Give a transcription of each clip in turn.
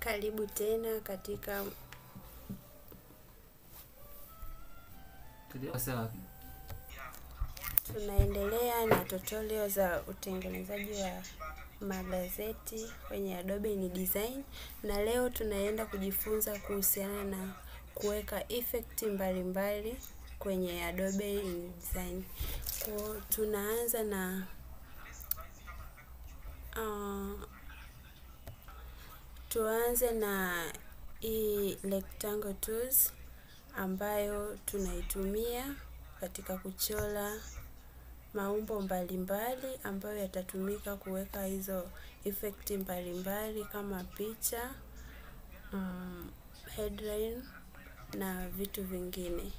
Karibu tena katika tunaendelea na tutorial za utengenezaji wa magazeti kwenye Adobe InDesign, na leo tunaenda kujifunza kuhusiana na kuweka effect mbalimbali kwenye Adobe InDesign. Kwa tunaanza na tuanze na hii rectangle tools ambayo tunaitumia katika kuchora maumbo mbalimbali ambayo yatatumika kuweka hizo effect mbalimbali kama picha, headline na vitu vingine.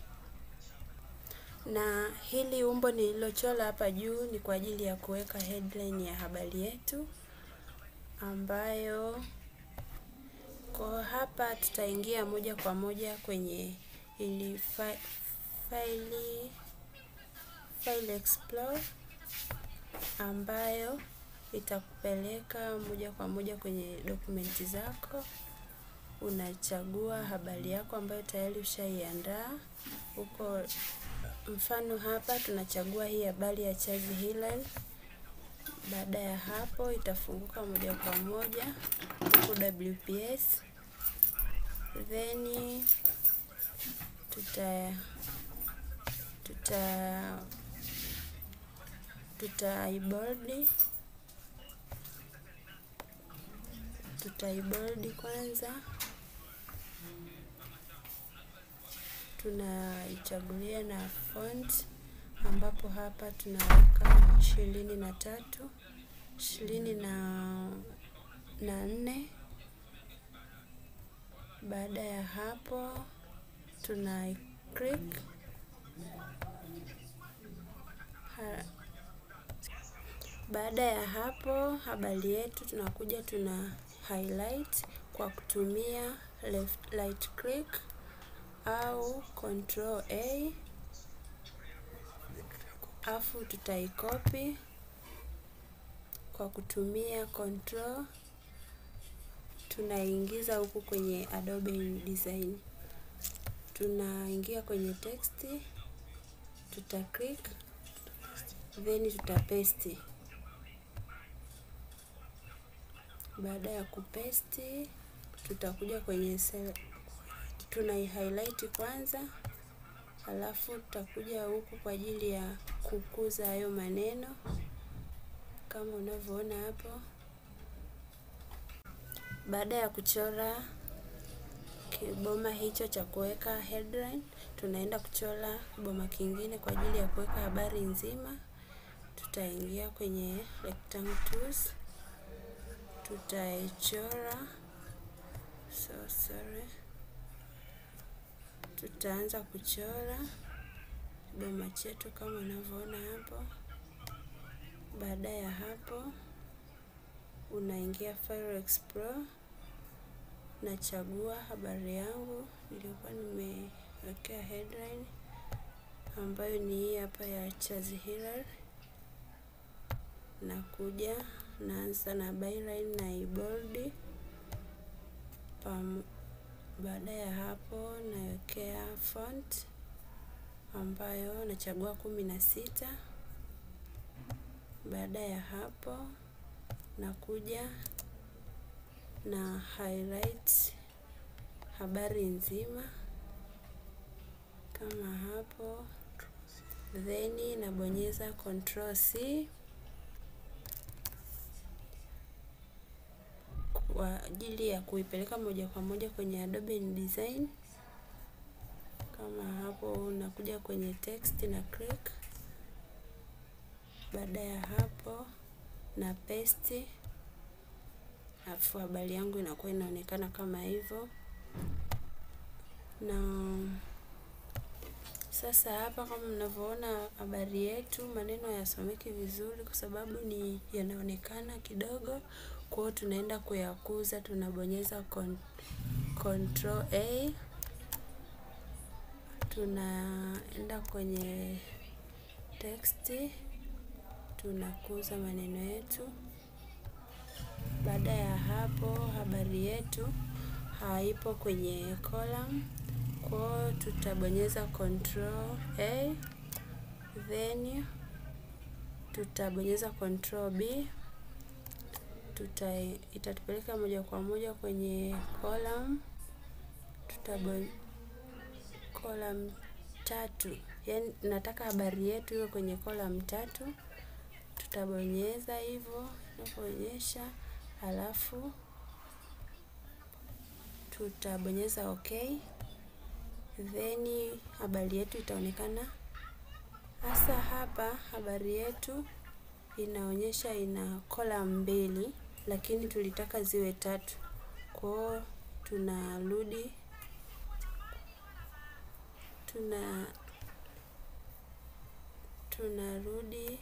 Na hili umbo nililochora hapa juu ni kwa ajili ya kuweka headline ya habari yetu, ambayo kwa hapa tutaingia moja kwa moja kwenye ili file Explorer ambayo itakupeleka moja kwa moja kwenye dokumenti zako. Unachagua habari yako ambayo tayari ushaiandaa huko. Mfano hapa tunachagua hii habari ya Charles Hillel. Baada ya hapo itafunguka moja kwa moja huko WPS. Then tutaibold kwanza. Tunaichagulia na font, ambapo hapa tunaweka 23, 24. Baada ya hapo tuna click. Baada ya hapo habari yetu tunakuja tuna highlight kwa kutumia left right click au Control A, afu tutaicopy kwa kutumia Control, tunaingiza huku kwenye Adobe InDesign. Tunaingia kwenye text, tuta click, then tutapaste. Baada ya kupaste tutakuja kwenye tunai highlight kwanza, alafu tutakuja huku kwa ajili ya kukuza hayo maneno kama unavyoona hapo. Baada ya kuchora kiboma hicho cha kuweka headline, tunaenda kuchora kiboma kingine kwa ajili ya kuweka habari nzima. Tutaingia kwenye rectangle tools, tutaichora tutaanza kuchora kiboma chetu kama unavyoona hapo. Baada ya hapo unaingia File Explorer, nachagua habari yangu niliyokuwa nimewekea headline ambayo ni hii hapa ya Charles Hillel. Nakuja naanza na byline na ibold. Baada ya hapo nawekea font ambayo nachagua 16. Baada ya hapo nakuja na highlight habari nzima kama hapo, then nabonyeza Control C kwa ajili ya kuipeleka moja kwa moja kwenye Adobe InDesign. Kama hapo unakuja kwenye text na click. Baada ya hapo na paste, afu habari yangu inakuwa inaonekana kama hivyo. Na sasa hapa kama mnavyoona habari yetu maneno hayasomeki vizuri kwa sababu ni yanaonekana kidogo. Kwa hiyo tunaenda kuyakuza, tunabonyeza Control A, tunaenda kwenye text, tunakuza maneno yetu. Baada ya hapo habari yetu haipo kwenye column. Kwa tutabonyeza Control A, then tutabonyeza Control B, itatupeleka moja kwa moja kwenye column. Column 3, yani nataka habari yetu iwe kwenye column 3. Tutabonyeza hivyo inapoonyesha, halafu tutabonyeza okay, then habari yetu itaonekana. Hasa hapa habari yetu inaonyesha ina column 2, lakini tulitaka ziwe 3. Kwa tunarudi tunarudi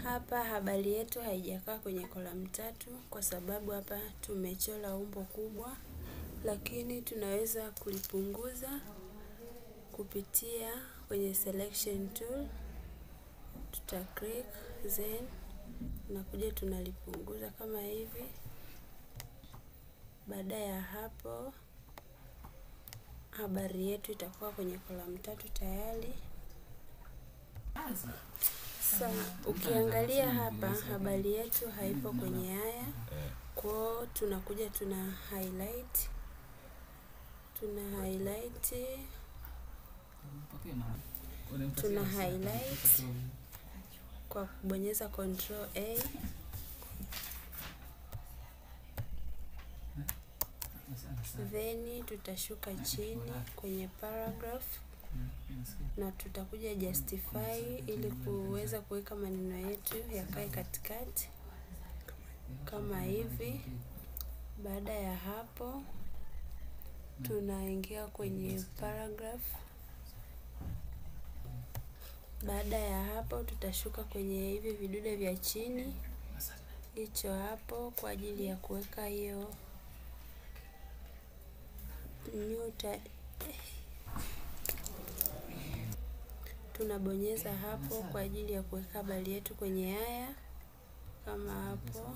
hapa habari yetu haijakaa kwenye column 3 kwa sababu hapa tumechora umbo kubwa, lakini tunaweza kulipunguza kupitia kwenye selection tool. Tuta click then nakuja tunalipunguza kama hivi. Baada ya hapo habari yetu itakuwa kwenye column 3 tayari. Sasa ukiangalia hapa habari yetu haipo kwenye haya. Kwa tunakuja tuna highlight, tuna highlight kwa kubonyeza Control A. Then tutashuka chini kwenye paragraph na tutakuja justify ili kuweza kuweka maneno yetu yakae katikati kama hivi. Baada ya hapo tunaingia kwenye paragraph. Baada ya hapo tutashuka kwenye hivi vidude vya chini hicho hapo kwa ajili ya kuweka hiyo nyuta. Tunabonyeza hapo kwa ajili ya kuweka habari yetu kwenye haya kama hapo.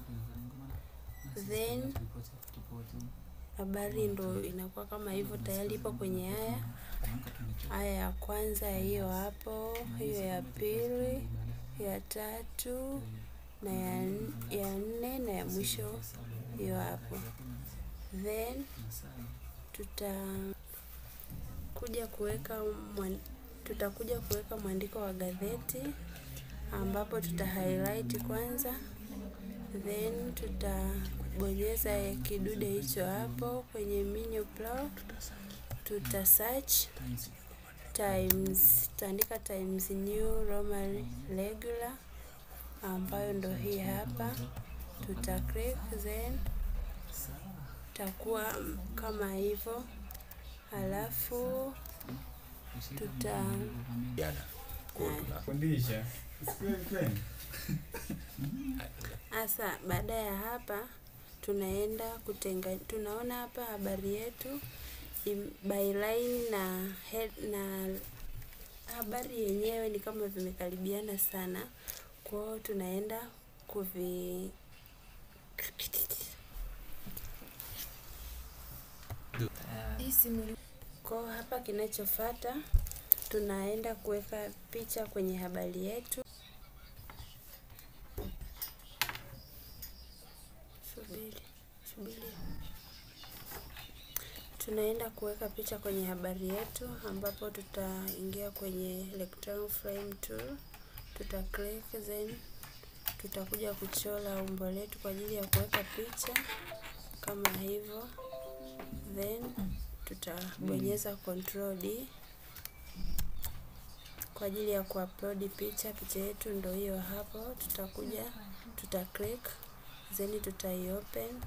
Then habari ndo inakuwa kama hivyo, tayari ipo kwenye haya. Haya ya kwanza hiyo hapo, hiyo ya pili, ya tatu na ya nne na ya mwisho hiyo hapo. Then tutakuja kuweka mwandiko wa gazeti ambapo tuta highlight kwanza, then tutabonyeza kidude hicho hapo kwenye menu plow, tuta search times, tutaandika Times New Roman Regular ambayo ndo hii hapa. Tuta click then takuwa kama hivyo, halafu tuta fundisha. Asa baada ya hapa tunaenda kutenga, tunaona hapa habari yetu byline na head na habari yenyewe ni kama vimekaribiana sana. Kwa tunaenda kuvi kwa hapa kinachofuata tunaenda kuweka picha kwenye habari yetu. Subiri. Tunaenda kuweka picha kwenye habari yetu ambapo tutaingia kwenye rectangle frame tool, tuta click then tutakuja kuchora umbo letu kwa ajili ya kuweka picha kama hivyo. Then tutabonyeza Control D kwa ajili ya kuupload picha. Picha yetu ndio hiyo hapo. Tutakuja tuta click then tutai-open.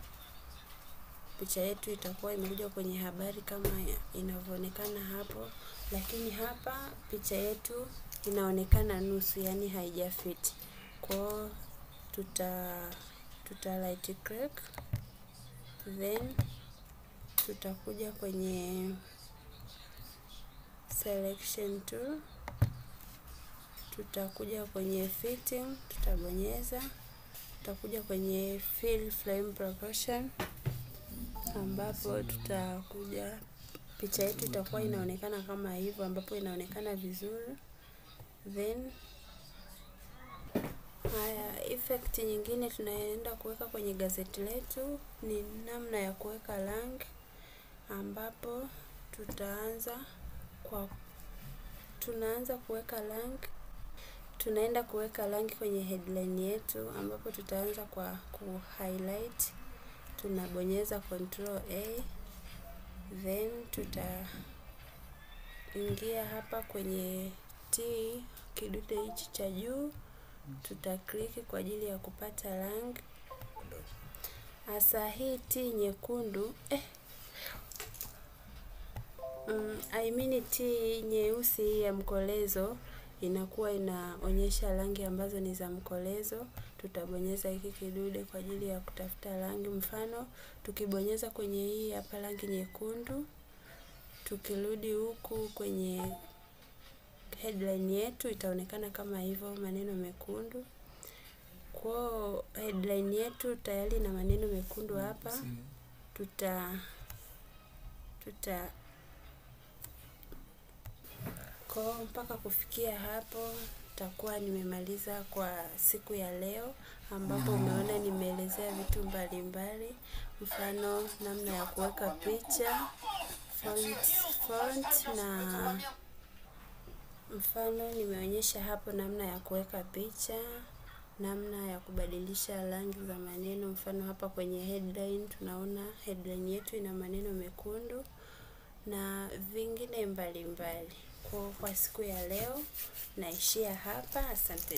Picha yetu itakuwa imekuja kwenye habari kama inavyoonekana hapo, lakini hapa picha yetu inaonekana nusu, yani haijafit. Kwa tuta right click then tutakuja kwenye selection tool, Tutakuja kwenye fitting, tutabonyeza. Tutakuja kwenye fill frame proportion, ambapo tutakuja picha yetu itakuwa inaonekana kama hivyo, ambapo inaonekana vizuri. Then haya, effect nyingine tunaenda kuweka kwenye gazeti letu ni namna ya kuweka rangi, ambapo tutaanza kwa tunaanza kuweka rangi. Tunaenda kuweka rangi kwenye headline yetu, ambapo tutaanza kwa ku highlight. Tunabonyeza Control A, then tutaingia hapa kwenye T, kidude hichi cha juu, tutaklik kwa ajili ya kupata rangi. Hasa hii T nyekundu, I mean T nyeusi ya mkolezo inakuwa inaonyesha rangi ambazo ni za mkolezo. Tutabonyeza hiki kidude kwa ajili ya kutafuta rangi. Mfano tukibonyeza kwenye hii hapa rangi nyekundu, tukirudi huku kwenye headline yetu itaonekana kama hivyo, maneno mekundu. Kwa headline yetu tayari na maneno mekundu hapa. Tuta kwa mpaka kufikia hapo takuwa nimemaliza kwa siku ya leo, ambapo umeona nimeelezea vitu mbalimbali, mfano namna ya kuweka picha, font na mfano nimeonyesha hapo namna ya kuweka picha, namna ya kubadilisha rangi za maneno. Mfano hapa kwenye headline tunaona headline yetu ina maneno mekundu na vingine mbalimbali. Kwa siku ya leo naishia hapa. Asante.